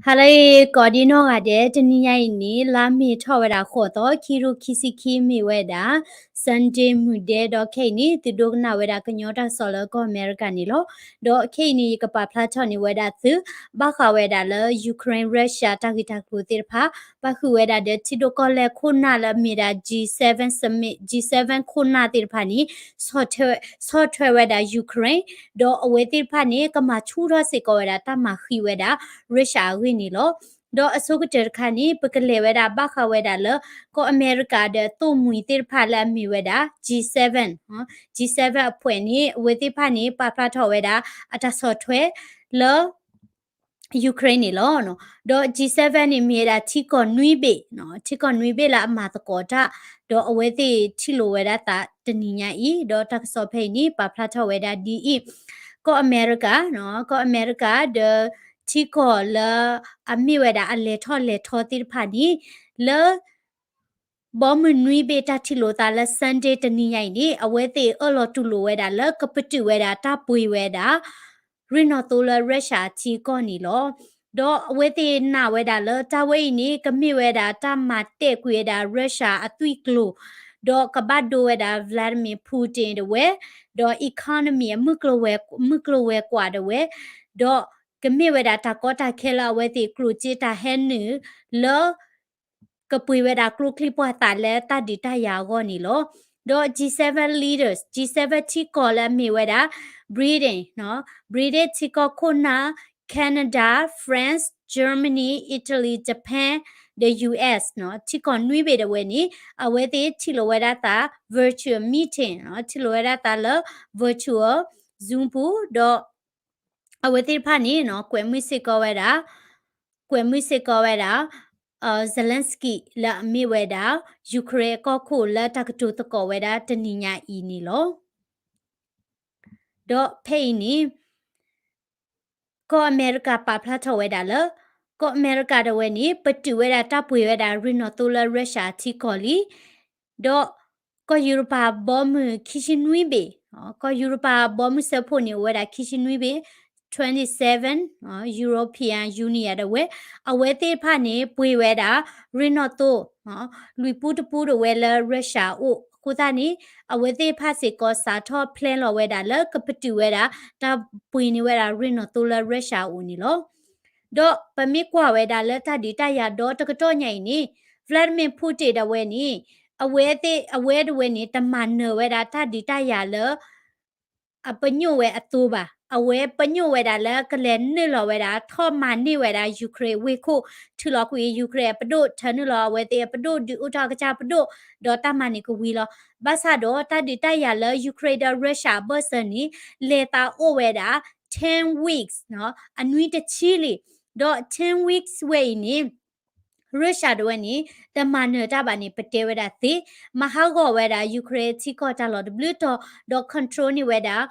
ဟါလၢအဂ့ၤ ကိးဒံနီၢ်ဂၤဒဲး, တနံၤညါအံၤန့ၣ် လါမ့ၤထီၣ်ဝဲဒၣ်ဃိးသီ ခံကထိခံဆံခံ မ့ၢ်ဝဲဒၣ် Sunday မုၢ်ဒဲ, ဒီးခဲအံၤန့ၣ် သုဒိကနၣ်ဝဲဒၣ်ကညီတၢ်ကစီၣ်လၢကီၢ်အမဲရကၤန့ၣ်လီၤ. ဒီးခဲအံၤန့ၣ် ယကပာ်ဖျါထီၣ်န့ၢ်ဝဲဒၣ်သု ဘၣ်ဃးဝဲဒၣ်လၢ Ukraine Russia တၢ်ဂ့ၢ်တၢ်ကျိၤသ့ၣ်တဖၣ်, ပၣ်ဃုာ်ဝဲဒၣ်ဒီးထံဒိၣ်ကီၢ်လဲၢ်ခိၣ်နၢ်လၢအမ့ၢ်ဒၣ် G seven Summit, G seven ခိၣ်နၢ်သ့ၣ်တဖၣ်န့ၣ် ဆီၣ်ထွဲဝဲဒၣ် Ukraine, ဒီးအဝဲသ့ၣ်တဖၣ်န့ၣ် ကမၤဆူၣ်ထီၣ်စ့ၢ်ကီးဝဲဒၣ်တၢ်မၤဃံးဝဲဒၣ် Russia အဂ့ၢ်န့ၣ်လီၤ. ဒီးအဆိကတၢၢ်တခါန့ၣ် ပကလဲၤဝဲဒၣ်ဘၣ်ဃးဝဲဒၣ်လၢ ကီၢ်အမဲရကၤဒီးသိၣ်မှံၤသ့ၣ်တဖၣ်လၢအမ့ၢ်ဝဲဒၣ် G seven, G seven အဖှဲးန့ၣ် အဝဲသ့ၣ်တဖၣ်န့ၣ် ပာ်ဖျါထီၣ်ဝဲဒၣ်အတၢ်ဆီၣ်ထွဲလၢ Ukraine န့ၣ်လီၤ. ဒီး G seven န့ၣ်မ့ၢ်ဝဲဒၣ်ထံကီၢ်နွံဘ့ၣ်, ထံကီၢ်နွံဘ့ၣ်လၢအမၤသကိးတၢ်, ဒီးအဝဲသ့ၣ်ထံၣ်လိာ်ဝဲဒၣ်သးတနံၤညါအံၤ, ဒီးတၢ်ကစီၣ်ဖဲအံၤန့ၣ် ပာ်ဖျါထီၣ်ဝဲဒၣ်ဒ်အံၤ, ကီၢ်အမဲရကၤ, ကီၢ်အမဲရကၤဒီး ထံကီၢ်လၢအမ့ၢ်ဝဲဒၣ်အလဲၤထီၣ်လဲၤထီသ့ၣ်တဖၣ်န့ၣ် လၢ ဘီမုၢ်နွံဘ့ၣ်တၢ်ထံၣ်လိာ်သးလၢ Sunday တနံၤညါအံၤန့ၣ် အဝဲသ့ၣ်အၢၣ်လီၤတူၢ်လိာ်ဝဲဒၣ်လၢကပတုာ်ဝဲဒၣ်တၢ်ပှ့ၤဝဲဒၣ် ရ့ၣ်နီၣ်သိလၢ Russia အထံအကီၢ်န့ၣ်လီၤ. ဒီးအဝဲသ့ၣ်နာ်ဝဲဒၣ်လၢတၢ်ဝဲအံၤန့ၣ် ကမ့ၢ်ဝဲဒၣ်တၢ်မၤတဲာ်ကွံာ်ဝဲဒၣ် Russia အသွံၣ်ကျိၤ, ဒီးကဘၣ်ဒိဝဲဒၣ် Vladimir Putin ဒၣ်ဝဲ, ဒီး economy အမုၢ်ကျိၤဝဲၤကွာ်ဒၣ်ဝဲ, ဒီးကမ့ၢ်ဝဲဒၣ်တၢ်ကီတၢ်ခဲလၢအဝဲသ့ၣ်ကျိၣ်စ့တၢ်ဟဲနုာ်လၢ ကပှ့ၤဝဲဒၣ်ကျိချံမျိာ်သၣ်လၢတၢ်ဒုးတၢ်ယၤအဂီၢ်န့ၣ်လီၤ. ဒီး G seven leaders, G seven ထံကီၢ်လၢအမ့ၢ်ဝဲဒၣ် Britain, Britain ထံကီၢ်ခိၣ်နၢ်, Canada, France, Germany, Italy, Japan, the U S ထံကီၢ်နွံဘ့ၣ်ဒၣ်ဝဲန့ၣ် အဝဲသ့ၣ်ထံၣ်လိာ်ဝဲဒၣ်သး virtual meeting, ထံၣ်လိာ်ဝဲဒၣ်သးလၢ virtual Zoom ပူၤ, ဒီး အဝဲသ့ၣ်တဖၣ်န့ၣ် ကွဲးမုာ်စ့ၢ်ကီးဝဲဒၣ်, ကွဲးမုာ်စ့ၢ်ကီးဝဲဒၣ် Zelensky လၢအမ့ၢ်ဝဲဒၣ် Ukraine အကီၢ်ခိၣ်လၢတၢ်ကတိၤသကိးဝဲဒၣ်တနံၤညါအံၤန့ၣ်လီၤ. ဒီးဖဲအံၤန့ၣ် ကီၢ်အမဲရကၤပာ်ဖျါထီၣ်ဝဲဒၣ်လၢ ကီၢ်အမဲရကၤဒၣ်ဝဲန့ၣ် ပတုာ်ဝဲဒၣ်တၢ်ပှ့ၤဝဲဒၣ်ရ့ၣ်နီၣ်သိလၢ Russia အထံကီၢ်လံ. ဒီးကီၢ်ယူရပၤဘီမုၢ်ခံဆံနွံဘ့ၣ်, ကီၢ်ယူရပၤဘီမုၢ်စၢဖှိၣ်န့ၣ် အိၣ်ဝဲဒၣ်ခံဆံနွံဘ့ၣ်, twenty-seven, European Union ဒၣ်ဝဲ, အဝဲသ့ၣ်တဖၣ်န့ၣ် ပှ့ၤဝဲဒၣ်ရ့ၣ်နီၣ်သိ လွံၢ်ပူတပူဒၣ်ဝဲလၢ Russia အအိၣ်အဃိသတးန့ၣ် အဝဲသ့ၣ်တဖၣ်စ့ၢ်ကီးစးထီၣ် plan လီၤဝဲဒၣ်လၢကပတုာ်ဝဲဒၣ် တၢ်ပှ့ၤန့ၢ်ဝဲဒၣ်ရ့ၣ်နီၣ်သိလၢ Russia အအိၣ်န့ၣ်လီၤ. ဒီးပမ့ၢ်ကွၢ်ဝဲဒၣ်လၢတၢ်ဒုးတၢ်ယၤဒီတကတီၢ်ညါအံၤန့ၣ် Vladimir Putin ဒၣ်ဝဲန့ၣ် အဝဲသ့ၣ် အဝဲဒၣ်ဝဲန့ၣ် တမၤနၢၤဝဲဒၣ်တၢ်ဒုးတၢ်ယၤလၢ အပညိၣ်ဝဲအသိဘၣ်. အဝဲပညိၣ်ဝဲဒၣ်လၢကလဲၤနုာ်လီၤဝဲဒၣ် ထီၣ်မၤန့ၢ်ဝဲဒၣ် Ukraine ဝ့ၢ်ခိၣ်, ထုးလီၤကွံာ် Ukraine အပဒိၣ်, ထၢနုာ်လီၤအဝဲသ့ၣ်အပဒိၣ်, ဒုးအိၣ်ထီၣ်အကစၢ်ပဒိၣ်, ဒီးတၢ်မၤန့ၣ်ကဝံၤလီၤ. ဘၣ်ဆၣ်ဒီးတၢ်ဒုးတၢ်ယၤလၢ Ukraine ဒီး Russia အဘၢၣ်စၢၤန့ၣ် လဲၤသးအိၣ်ဝဲဒၣ် ten weeks, အနွံတဆံလံ. ဒီး ten weeks ဝဲအံၤန့ၣ် Russia ဒၣ်ဝဲန့ၣ် တမၤနၢၤတၢ်ဘၣ်န့ၣ် ပတဲဝဲဒၣ်သ့, မၤဟးဂီၤဝဲဒၣ် Ukraine ထံကီၢ်တၢ်လီၢ်တဘျုးတီၤ, ဒီး control န့ၢ်ဝဲဒၣ်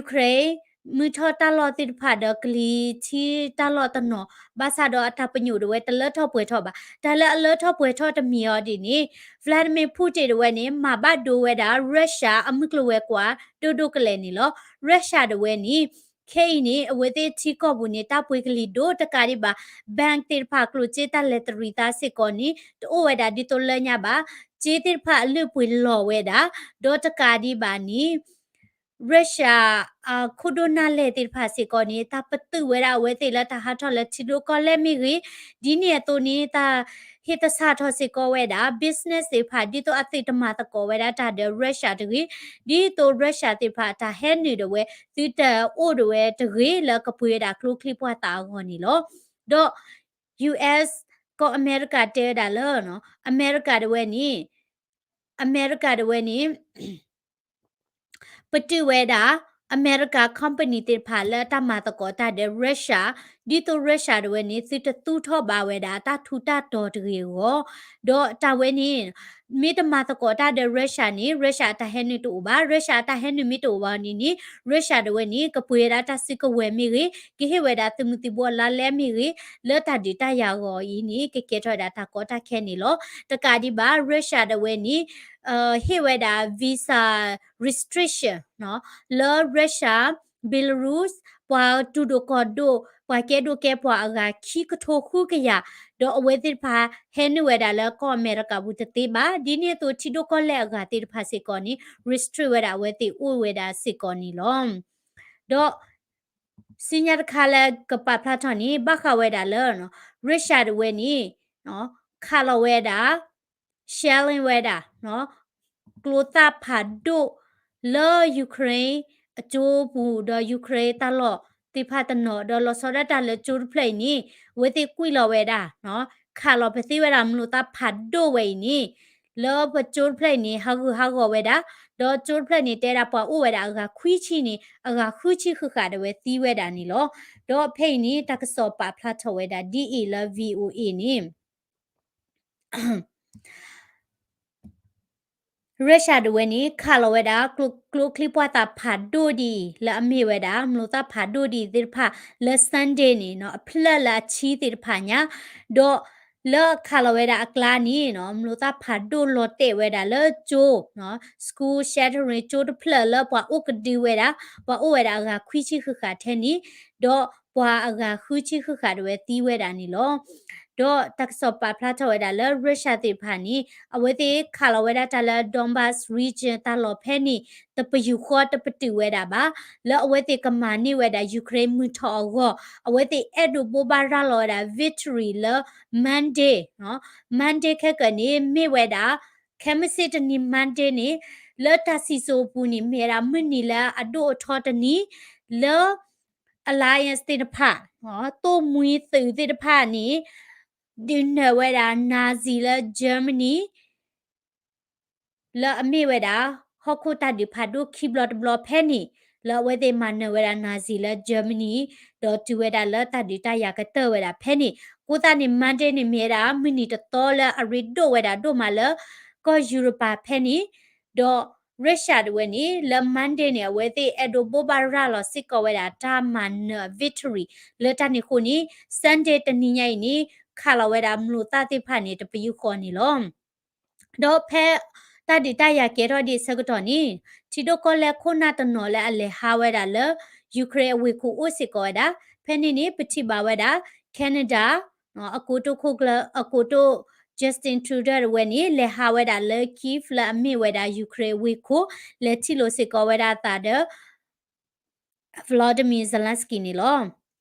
Ukraine မုၢ်ထီၣ်တၢ်လီၢ်သ့ၣ်တဖၣ်ဒီးကလံၤထံတၢ်လီၢ်တနီၤ, ဘၣ်ဆၣ်ဒီးအတၢ်ပညိၣ်ဒၣ်ဝဲတလၢထီၣ်ပှဲၤထီၣ်ဘၣ်. တၢ်လၢအလၢထီၣ်ပှဲၤထီၣ်တမံၤအီၤဒ်န့ၣ် Vladimir Putin ဒၣ်ဝဲန့ၣ် မၤဘၣ်ဒိဝဲဒၣ် Russia အမုၢ်ကျိၤဝဲၤကွာ်ဒိၣ်ဒိၣ်ကလဲာ်န့ၣ်လီၤ. Russia ဒၣ်ဝဲန့ၣ် ခဲအံၤန့ၣ် အဝဲသ့ၣ်ထံကီၢ်ပူၤန့ၣ် တၢ်ပှ့ၤကလံၤဒိၣ်တကးဒံးဘၣ်, bank သ့ၣ်တဖၣ်ကျိၣ်စ့တၢ်လဲၤတရံးသးစ့ၢ်ကီးန့ၣ် တအိၣ်ဝဲဒၣ်ဒ်သိးလၢညါဘၣ်, စ့သ့ၣ်တဖၣ်အလုၢ်အပှ့ၤလီၤဝဲဒၣ်, ဒီးတကးဒံးဘၣ်န့ၣ် Russia အခိၣ်ဒိၣ်နၢ်လဲၢ်သ့ၣ်တဖၣ်စ့ၢ်ကီးန့ၣ် တၢ်ပတုာ်ဝဲဒၣ်အဝဲသ့ၣ်လၢတၢ်ဟးထီၣ်လၢထံဒိၣ်ကီၢ်လဲၢ်မ့ၢ်ဂ့ၤ, ဒ်န့ၣ်အသိးန့ၣ် တၢ်ဟ့ၣ်သဆၣ်ထီၣ်စ့ၢ်ကီးဝဲဒၣ် business သ့ၣ်တဖၣ် ဒ်သိးအသုးတမၤသကိးဝဲဒၣ်တၢ်ဒီး Russia တဂ့ၤ, ဒ်သိး Russia သ့ၣ်တဖၣ်တၢ်ဟဲနုာ်ဒၣ်ဝဲ သုတအိၣ်ဒၣ်ဝဲတဂ့ၤလၢကပှ့ၤဝဲဒၣ်ကျိချံမျိာ်သၣ်အဂီၢ်န့ၣ်လီၤ. ဒီး US ကီၢ်အမဲရကၤတဲဝဲဒၣ်လၢ အမဲရကၤဒၣ်ဝဲန့ၣ် အမဲရကၤဒၣ်ဝဲန့ၣ် ပတုာ်ဝဲဒၣ် အမဲရကၤ company သ့ၣ်တဖၣ်လၢတၢ်မၤသကိးတၢ်ဒီး Russia, ဒ်သိး Russia ဒၣ်ဝဲန့ၣ် သုတသူၣ်ထီၣ်ဘၣ်ဝဲဒၣ်တၢ်ထူးတၢ်တီၤတဂ့ၤအဂီၢ်, ဒီးတၢ်ဝဲန့ၣ် မ့ၢ်တမၤသကိးတၢ်ဒီး Russia န့ၣ် Russia အတၢ်ဟဲနုာ်တအိၣ်ဘၣ်, Russia အတၢ်ဟဲနုာ်မ့ၢ်တအိၣ်ဘၣ်န့ၣ်န့ၣ် Russia ဒၣ်ဝဲန့ၣ် ကပှ့ၤဝဲဒၣ်တၢ်စုကဝဲၤမ့ၢ်ဂ့ၤ, ကဟ့ၣ်ဝဲဒၣ်သုးမုၢ်သံၣ်ဘိအလါလဲမ့ၢ်ဂ့ၤ, လၢတၢ်ဒုးတၢ်ယၤအဂီၢ်အံၤန့ၣ် ကကဲထီၣ်ဝဲဒၣ်တၢ်ကီတၢ်ခဲန့ၣ်လီၤ. တကးဒံးဘၣ် Russia ဒၣ်ဝဲန့ၣ် ဟ့ၣ်ဝဲဒၣ် visa restriction လၢ Russia, Belarus, ပှၤတူၢ်ဒိၣ်ကီၢ်ဒိၣ် ပှၤကဲဒိၣ်ကဲပှၤအဂၤခံကထိဃုကယၤ, ဒီးအဝဲသ့ၣ်တဖၣ်ဟဲနုာ်ဝဲဒၣ်လၢကီၢ်အမဲရကၤပူၤတသ့ဘၣ်. ဒ်န့ၣ်အသိး ထံဒိၣ်ကီၢ်လဲၢ်အဂၤသ့ၣ်တဖၣ်စ့ၢ်ကီးန့ၣ် restrict ဝဲဒၣ်အဝဲသ့ၣ်အိၣ်ဝဲဒၣ်စ့ၢ်ကီးန့ၣ်လီၤ. ဒီး ဆူညါတခါလၢကပာ်ဖျါထီၣ်န့ၣ် ဘၣ်ဃးဝဲဒၣ်လၢ Russia တဝဲန့ၣ် ခးလီၤဝဲဒၣ် shelling ဝဲဒၣ် ကျိသၣ်ဖးဒိၣ်လၢ Ukraine အကၠိပူၤ ဒီး Ukraine တၢ်လီၢ်သ့ၣ်တဖၣ်တနီၤ ဒီးလီၤဆီဒၣ်တၢ်လၢကၠိတဖျၢၣ်အံၤန့ၣ် အဝဲသ့ၣ်ကွံာ်လီၤဝဲဒၣ် ခးလီၤပသ့ဝဲဒၣ် မျိာ်သၣ်ဖးဒိၣ်ဝဲအံၤန့ၣ် လၢပကၠိတဖျၢၣ်အံၤန့ၣ် ဟးဂူာ်ဟးဂီၤဝဲဒၣ်, ဒီးကၠိတဖျၢၣ်န့ၣ် တဲဒၣ်ပှၤအိၣ်ဝဲဒၣ်အဂၤခွံဆံန့ၣ် အဂၤဃုဆံဃုာ်ဃာ်ဒၣ်ဝဲသံဝဲဒၣ်န့ၣ်လီၤ. ဒီးဖဲအံၤန့ၣ် တၢ်ကစီၣ်ပာ်ဖျါထီၣ်ဝဲဒၣ်ဒ်အံၤလၢ VOA န့ၣ် Russia တဝဲန့ၣ် ခးလီၤဝဲဒၣ် ကျိချံပှၢ်သးဖးဒိၣ်ဒ်အံၤ လၢအမ့ၢ်ဝဲဒၣ် မျိာ်သၣ်ဖးဒိၣ်ဒ်အံၤသ့ၣ်တဖၣ် လၢ Sunday န့ၣ် အဖျၢၣ်လၢအဆံသ့ၣ်တဖၣ်ညါ, ဒီးလၢခးလီၤဝဲဒၣ်အကျါန့ၣ် မျိာ်သၣ်ဖးဒိၣ်လီၤတဲာ်ဝဲဒၣ်လၢကၠိ school sheltering ကၠိတဖျၢၣ်လၢပှၤအိၣ်ကဒုဝဲဒၣ် ပှၤအိၣ်ဝဲဒၣ်အဂၤခွံဆံဃုာ်ဃာ်ထဲန့ၣ်, ဒီးပှၤအဂၤဃုဆံဃုာ်ဃာ်တဝဲသံဝဲဒၣ်န့ၣ်လီၤ. ဒီးတၢ်ကစီၣ်ပာ်ဖျါထီၣ်ဝဲဒၣ်လၢ Russia သ့ၣ်တဖၣ်န့ၣ် အဝဲသ့ၣ်ခးလီၤဝဲဒၣ်တၢ်လၢ Donbas region တၢ်လီၢ်ဖဲန့ၣ် တပယူာ်ဃီတပတုာ်ဝဲဒၣ်ဘၣ်, လၢအဝဲသ့ၣ်ကမၤန့ၢ်ဝဲဒၣ် Ukraine မုၢ်ထီၣ်အဂီၢ် အဝဲသ့ၣ်အဲၣ်ဒိးဘိးဘၣ်ရၤလီၤဝဲဒၣ် victory လၢ Monday, Monday ခဲကၢ်န့ၣ် မ့ၢ်ဝဲဒၣ် ခဲမုၢ်ဆ့ၣ်တနံၤ Monday န့ၣ် လၢတၢ်စံၣ်စိၤအပူၤန့ၣ် မ့ၢ်ဝဲဒၣ်မုၢ်နံၤလၢအဒိၣ်အထီတနံၤ လၢ alliance သ့ၣ်တဖၣ် သိၣ်မှံသုးသ့ၣ်တဖၣ်န့ၣ် ဒုးနၢၤဝဲဒၣ် Nazi လၢ Germany လၢအမ့ၢ်ဝဲဒၣ် ဟီၣ်ခိၣ်တၢ်ဒုးဖးဒိၣ်ခံဘျီတဘျီဖဲန့ၣ် လၢအဝဲသ့ၣ်မၤနၢၤဝဲဒၣ် Nazi လၢ Germany ဒီးတုၤဝဲဒၣ်လၢတၢ်ဒုးတၢ်ယၤကတၢၢ်ဝဲဒၣ်ဖဲန့ၣ် အဃိသတးန့ၣ် Monday န့ၣ်မ့ၢ်ဝဲဒၣ် မုၢ်နံၤတသီလၢအရ့ဒိၣ်ဝဲဒၣ်ဒိၣ်မးလၢ ကီၢ်ယူရပၤဖဲန့ၣ် ဒီး Russia တဝဲန့ၣ် လၢ Monday န့ၣ် အဝဲသ့ၣ်အဲၣ်ဒိးဘိးဘၣ်ရၤလီၤစ့ၢ်ကီးဝဲဒၣ်တၢ်မၤနၢၤ victory လၢတၢ်န့ၣ်အဃိန့ၣ် Sunday တနံၤညါအံၤန့ၣ် ခးလီၤဝဲဒၣ်မျိာ်သၣ်သ့ၣ်တဖၣ်န့ၣ် တပယူာ်ဃီန့ၣ်လီၤ. ဒီးဖဲတၢ်ဒုးတၢ်ယၤကဲထီၣ်ဒံးအဆၢကတီၢ်န့ၣ် ထံဒိၣ်ကီၢ်လဲၢ်ခိၣ်နၢ်တနီၤလၢအလဲၤဟးဝဲဒၣ်လၢ Ukraine အဝ့ၢ်ခိၣ်အိၣ်စ့ၢ်ကီးဝဲဒၣ် ဖဲန့ၣ်န့ၣ် ပထံၣ်ဘၣ်ဝဲဒၣ် Canada အကိတိာ်ခိၣ်ကျၢၢ် အကိတိာ် Justin Trudeau တဝဲန့ၣ် လဲၤဟးဝဲဒၣ်လၢ Kyiv လၢအမ့ၢ်ဝဲဒၣ် Ukraine အဝ့ၢ်ခိၣ် လဲၤထံၣ်လိာ်စ့ၢ်ကီးဝဲဒၣ်အသးဒီး Volodymyr Zelensky န့ၣ်လီၤ.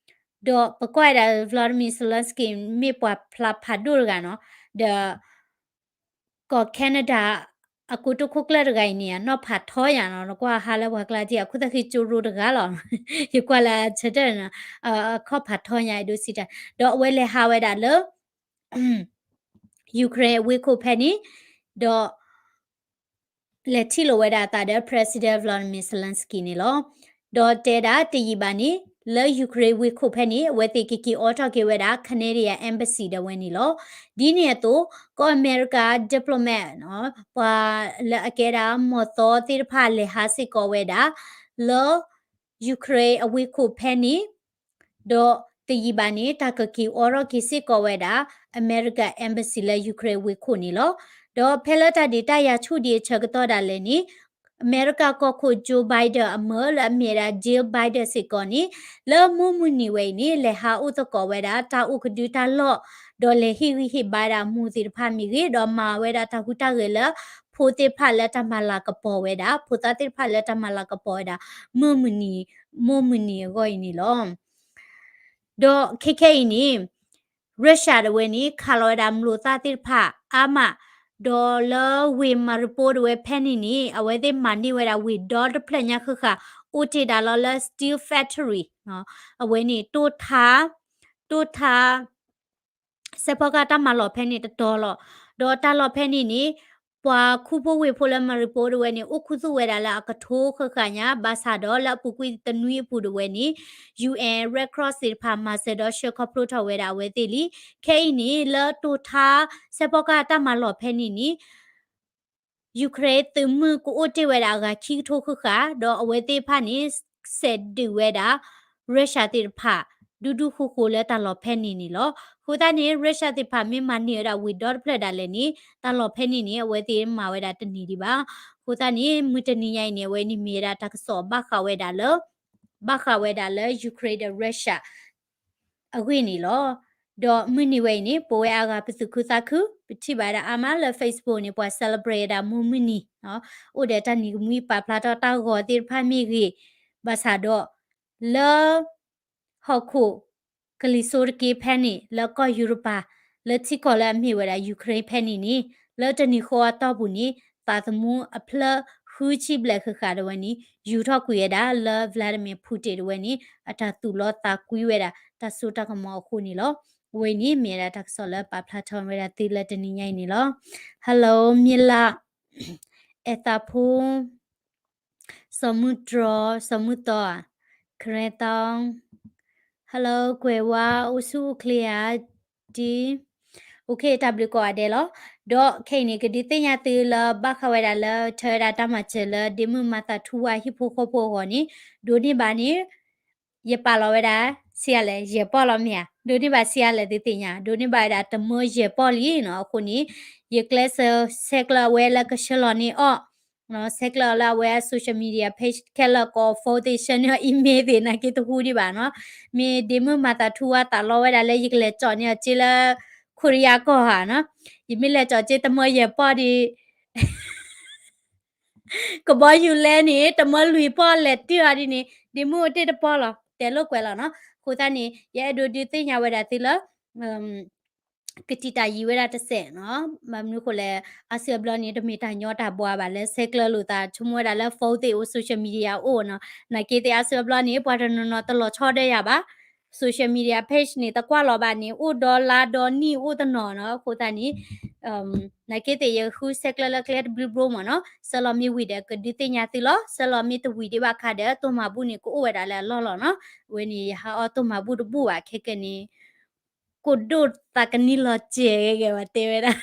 ဒီးပကွၢ်ဝဲဒၣ် Volodymyr Zelensky မ့ၢ်ပှၤဖျါဖးဒိၣ်တဂၤနီၤ, ဒီး ကီၢ် Canada အကိတိာ်ခိၣ်ကျၢၢ်တဂၤအံၤန့ၣ် အနီၢ်ဖးထီညါနီၤ, နကွၢ်ဟါလၢပှၤကျါဒ် အခိၣ်သၣ်ဃံကၠိရိတဂၤလီၤ. ယကွၢ်လၢအဆၢထၢၣ်န့ၣ် အခီၣ်ဖးထီညါအဒိစံးတၢ်, ဒီးအဝဲလဲၤဟးဝဲဒၣ်လၢ Ukraine အဝ့ၢ်ခိၣ်ဖဲန့ၣ်, ဒီး လဲၤထံၣ်လိာ်ဝဲဒၣ်အသးဒီး President Volodymyr Zelensky န့ၣ်လီၤ. ဒီးတဲဒၣ်တယံာ်ဘၣ်န့ၣ် လၢ Ukraine ဝ့ၢ်ခိၣ်ဖဲန့ၣ် အဝဲသ့ၣ်ကက့ၤအိးထီၣ်က့ၤဝဲဒၣ် Canadian Embassy ဒၣ်ဝဲန့ၣ်လီၤ. ဒ်န့ၣ်အသိး ကီၢ်အမဲရကၤ diplomat ပှၤလၢအကဲဒၣ်မီၢ်သီသ့ၣ်တဖၣ်လဲၤဟးစ့ၢ်ကီးဝဲဒၣ် လၢ Ukraine အဝ့ၢ်ခိၣ်ဖဲန့ၣ် ဒီးတယံာ်ဘၣ်န့ၣ် တၢ်ကက့ၤအိးထီၣ်က့ၤစ့ၢ်ကီးဝဲဒၣ် အမဲရကၤ Embassy လၢ Ukraine ဝ့ၢ်ခိၣ်န့ၣ်လီၤ. ဒီးဖဲလၢတၢ်ဒုးတၢ်ယၤဆူၣ်ဒံးအဆၢကတီၢ်ဒၣ်လဲာ်န့ၣ် အမဲရကၤကီၢ်ခိၣ် Joe Biden အမၢလၢအမ့ၢ်ဝဲဒၣ် Jill Biden စ့ၢ်ကီးန့ၣ် လၢမုၢ်မုၢ်နံၤဝဲအံၤန့ၣ် လဲၤဟးအိၣ်သကိးဝဲဒၣ် တၢ်အိၣ်ကဒုတၢ်လီၢ် ဒီးလဲၤဟ့ၣ်ဂံၢ်ဟ့ၣ်ဘါဒၣ်မိၢ်သ့ၣ်တဖၣ်မ့ၢ်ဂ့ၤ ဒီးမၤဝဲဒၣ်တၢ်ဟူးတၢ်ဂဲၤလၢ ဖိသ့ၣ်တဖၣ်လၢတၢ်မၤလၤကပီၤဝဲဒၣ် ဖိသၣ်သ့ၣ်တဖၣ်လၢတၢ်မၤလၤကပီၤဝဲဒၣ် မုၢ်မုၢ်နံၤ မုၢ်မုၢ်နံၤအဂီၢ်အံၤန့ၣ်လီၤ. ဒီးခဲခဲအံၤန့ၣ် Russia တဝဲန့ၣ် ခးလီၤဝဲဒၣ်မျိာ်သၣ်သ့ၣ်တဖၣ်အါမး, ဒီးလၢဝ့ၢ် Mariupol တဝဲဖဲန့ၣ်န့ၣ် အဝဲသ့ၣ်မၤန့ၢ်ဝဲဒၣ်ဝ့ၢ်ဒီတဖျၢၣ်ညါဃၣ်ဃၣ် အိၣ်တ့ၢ်ဒၣ်လီၤလၢ steel factory အဝဲန့ၣ် တိၢ်ထါ တိၢ်ထါ စဲးဖီကၢ်တၢ်မၤလီၢ်ဖဲန့ၣ်တတီၤလီၤ. ဒီးတၢ်လီၢ်ဖဲန့ၣ်န့ၣ် ပှၤခူဖိဝ့ၢ်ဖိလၢ Mariupol တဝဲန့ၣ် အိၣ်ခူသူၣ်ဝဲဒၣ်လၢအကထိဃၣ်ဃၣ်ညါ ဘၣ်ဆၣ်ဒီးလၢအပူၤကွံာ်တနွံအပူၤတဝဲန့ၣ် UN Red Cross သ့ၣ်တဖၣ်မၤစၢၤဒီးဆှၢခီဖျိထီၣ်ဝဲဒၣ်အဝဲသ့ၣ်လံ. ခဲအံၤန့ၣ် လၢတိၢ်ထါ စဲးဖီကၢ်တၢ်မၤလီၢ်ဖဲန့ၣ်န့ၣ် Ukraine သုးမုၢ်ကအိၣ်တ့ၢ်ဝဲဒၣ်အဂၤခံကထိဃၣ်ဃၣ် ဒီးအဝဲသ့ၣ်တဖၣ်န့ၣ် စဲးဒုးဝဲဒၣ် Russia သ့ၣ်တဖၣ် ဒူဒူဃိဃိလၢတၢ်လီၢ်ဖဲန့ၣ်န့ၣ်လီၤ. အဃိသတးန့ၣ် Russia သ့ၣ်တဖၣ်မ့ၢ်မၤန့ၢ်ဝဲဒၣ်ဝ့ၢ်ဒီတဖျၢၣ်ဒၣ်လဲာ်န့ၣ် တၢ်လီၢ်ဖဲန့ၣ်န့ၣ် အဝဲသ့ၣ်မၤဝဲဒၣ်တန့ၢ်ဒံးဘၣ်. အဃိသတးန့ၣ် မုၢ်တနံၤညါအံၤန့ၣ် အဝဲန့ၣ်မ့ၢ်ဝဲဒၣ်တၢ်ကစီၣ်ဘၣ်ဃးဝဲဒၣ်လၢ ဘၣ်ဃးဝဲဒၣ်လၢ Ukraine ဒီး Russia အဂ့ၢ်န့ၣ်လီၤ. ဒီးမုၢ်နံၤဝဲအံၤန့ၣ် ပဝဲအါဂၤပသူၣ်ခုသးခု ပထံၣ်ဘၣ်ဝဲဒၣ်အါမးလၢ Facebook န့ၣ် ပှၤ celebrate ဝဲဒၣ်မုၢ်မုၢ်နံၤ, အိၣ်ဒီးတၢ်နံၤကမှံ ပာ်ဖျါထီၣ်တၢ်ဂီၤသ့ၣ်တဖၣ်မ့ၢ်ဂ့ၤ, ဘၣ်ဆၣ်ဒီး လၢ ဟီၣ်ခိၣ် ကလံၤစိးတက့ဖဲန့ၣ် လၢကီၢ်ယူရပၤ လၢထံကီၢ်လၢအမ့ၢ်ဝဲဒၣ် Ukraine ဖဲန့ၣ်န့ၣ် လၢတနံၤဃီအတီၢ်ပူၤန့ၣ် သးသမူအဖျၢၣ်ဃုဆံဘျဲၣ်ဃၣ်ဃၣ်ဒၣ်ဝဲန့ၣ် ယူၤထီၣ်ကွံာ်ဝဲဒၣ်လၢ Vladimir Putin ဒၣ်ဝဲန့ၣ် အတၢ်သူၣ်လီသးကွံဝဲဒၣ်တၢ်စိတၢ်ကမီၤအဃိန့ၣ်လီၤ. အဝဲအံၤန့ၣ် မ့ၢ်ဝဲဒၣ်တၢ်ကစီၣ်လၢပာ်ဖျါထီၣ်ဝဲဒၣ်သုလၢတနံၤညါအံၤန့ၣ်လီၤ. Hello မ့ၢ်လၢ အဲၣ်သးဖိ စီၤမုၢ်တြီၤ စီၤမုၢ်သီဧါ, ခရဲသီ, Hello ကွဲးဝါ အိၣ်ဆူၣ်အိၣ်ချ့ဧါ, ဒ် OK တၢ်ဘျုးကိးဂၤဒဲးလီၤ. ဒီးခဲအံၤန့ၣ် ကဒုးသ့ၣ်ညါသုလၢဘၣ်ဃးဝဲဒၣ်လၢထၢဝဲဒၣ်တၢ်မၤစၢၤလၢ ဒ့မုၣ်မၤသးထူဝါဟံၣ်ဖိဃီဖိအဂီၢ်န့ၣ် ဒိးန့ၢ်ဘၣ်န့ၣ် ယပာ်လီၤဝဲဒၣ် ဆံးအါလဲၣ် ယဲၢ်ပီၢ်လီၤမ့ၢ်ဧါ, ဒိးန့ၢ်ဘၣ်ဆံးအါလဲၣ်သုသ့ၣ်ညါ, ဒိးန့ၢ်ဘၣ်ဝဲဒၣ်တမၢယဲၢ်ပီၢ်လံနီၤ. အဃိန့ၣ် ယကျဲးစၢး ဆဲးကျၢအဝဲလၢကဆှၢလီၤန့ၢ်အီၤ ဆဲးကျၢအီၤလၢအဝဲအ social media page ခဲလၢာ် ကိး phone သ့ၣ် ဆှၢန့ၢ်အီၤ email သ့ၣ် နာ်က့တဟူဒံးဘၣ်နီၤ. မ့ၢ်ဒ့မုၣ်မၤသးထူဝါသးလီဝဲဒၣ်လၢယကလဲၤကၠီၣ်န့ၢ်အီၤစ့လၢ ခိရံယါကီၢ်ဧါနီၤ, ယမ့ၢ်လဲၤကၠီၣ်စ့တမၢယဲၢ်ပီၢ်ဒီး ကဘီယူၤလဲန့ၣ် တမၢလွံၢ်ပီၢ်လဲၤတုၤအီၤဒ်န့ၣ် ဒ့မုၣ်အိၣ်တ့ၢ်တပီၢ်လီၤ တဲလိာ်ကွဲလီၤနီၤ. အဃိသတးန့ၣ် ယအဲၣ်ဒိးဒုးသ့ၣ်ညါဝဲဒၣ်သုလၢ ကတံာ်တာ်ယံၤဝဲဒၣ်တစဲးနီၤ. ဘၣ်မနုၤဃိလဲၣ် အါစုအါဘျီန့ၣ် တမ့ၢ်တၢ်ညီတၢ်ဘှါဘၣ်လၢဆဲးကျၢလိာ်သး ဆိကမိၣ်ဝဲဒၣ်လၢ phone သ့ၣ်အိၣ် social media အိၣ်နီၤ. နာ်က့သ့ၣ်အါစုအါဘျီန့ၣ် ပှၤတနီၤနီၤတလီၤဆီဒၢယၤဘၣ်. social media page န့ၣ် တကွၢ်လီၤဘၣ်န့ၣ် အိၣ်ဒီးလါဒီးနံၣ်အိၣ်တနီၤနီၤ. အဃိသတးန့ၣ် နာ်က့သ့ၣ်ယဃုဆဲးကျၢလၢကျဲတဘျုးဘျီမ့ၢ်နီၤ. ဆှၢလီၤမ့ၢ်ဝံၤဒီး ကဒုးသ့ၣ်ညါသုလီၤ. ဆှၢလီၤမ့ၢ်တဝံၤဒံးဘၣ်ခါဒီး တိၢ်မၤဘူၣ်န့ၣ် ကအိၣ်ဝဲဒၣ်လၢအလီၢ်လီၤနီၤ. အဝဲန့ၣ် ယဟးအီၣ်တိၢ်မၤဘူၣ်တဘူၣ်ဘၣ် ခဲကနံၣ် ကိၣ်ဒိၣ်သးကနံၣ်လီၤစဲးဂ့ၤဂ့ၤဝဲတဲဝဲဒၣ်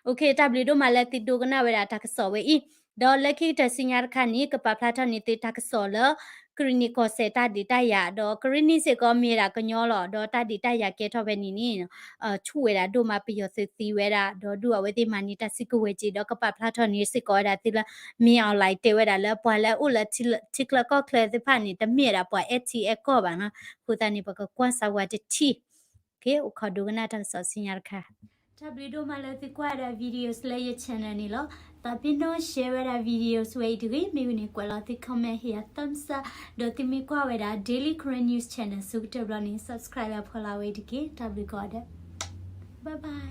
OK တၢ်ဘျုးဒိၣ်မးလၢသုဒိကနၣ်ဝဲဒၣ်တၢ်ကစီၣ်ဝဲအံၤ, ဒီးလၢခံကတၢၢ်ဆူညါတခါန့ၣ် ကပာ်ဖျါထီၣ်န့ၢ်သုတၢ်ကစီၣ်လၢ ကရံၣ်နံၣ်ကီၢ်စဲၣ်တၢ်ဒုးတၢ်ယၤ, ဒီးကရံၣ်နံၣ်စ့ၢ်ကီးမ့ၢ်ဝဲဒၣ်ကညီလီၤ, ဒီးတၢ်ဒုးတၢ်ယၤကဲထီၣ်ဖဲန့ၣ်န့ၣ် ဆူၣ်ဝဲဒၣ်ဒိၣ်မး ပယီၤသုးသံဝဲဒၣ် ဒီးဒုးအဝဲသ့ၣ်မၤန့ၢ်တၢ်စုကဝဲၤက့ၤ, ဒီးကပာ်ဖျါထီၣ်န့ၢ်စ့ၢ်ကီးဝဲဒၣ်သုလၢ မင်းအောင်လှိုင် တဲဝဲဒၣ်လၢပှၤလၢအအိၣ်လၢထံချၢကီၢ်ချၢသ့ၣ်တဖၣ်န့ၣ် တမ့ၢ်ဝဲဒၣ်ပှၤအဲၣ်ထံအဲၣ်ကီၢ်ဘၣ်နီၤ. အဃိသတးန့ၣ် ပကကွၢ်စၢၤဝဲတထံၣ် အိၣ်ခိးဒိကနၣ်တၢ်ကစီၣ်ဆူညါတခါ. တၢ်ဘျုးဒိၣ်မးလၢသုကွၢ်ဝဲဒၣ် videos လၢယ channel န့ၣ်လီၤ. သးပ့ၤနီၣ် share ဝဲဒၣ် videos ဝဲအံၤတဂ့ၤ, မ့ၢ်ဝံၤန့ၣ် ကွဲးလီၤသု comment ဟ့ၣ်ယၤ thumbs up, ဒီးသုမ့ၢ်ကွၢ်ဝဲဒၣ် Daily Karen News Channel ဆၢကတီၢ်ဘျီန့ၣ် subscribe အဖီလာ်ဝဲအံၤတက့ၢ်. တၢ်ဘျုးကိးဂၤဒဲး, bye bye.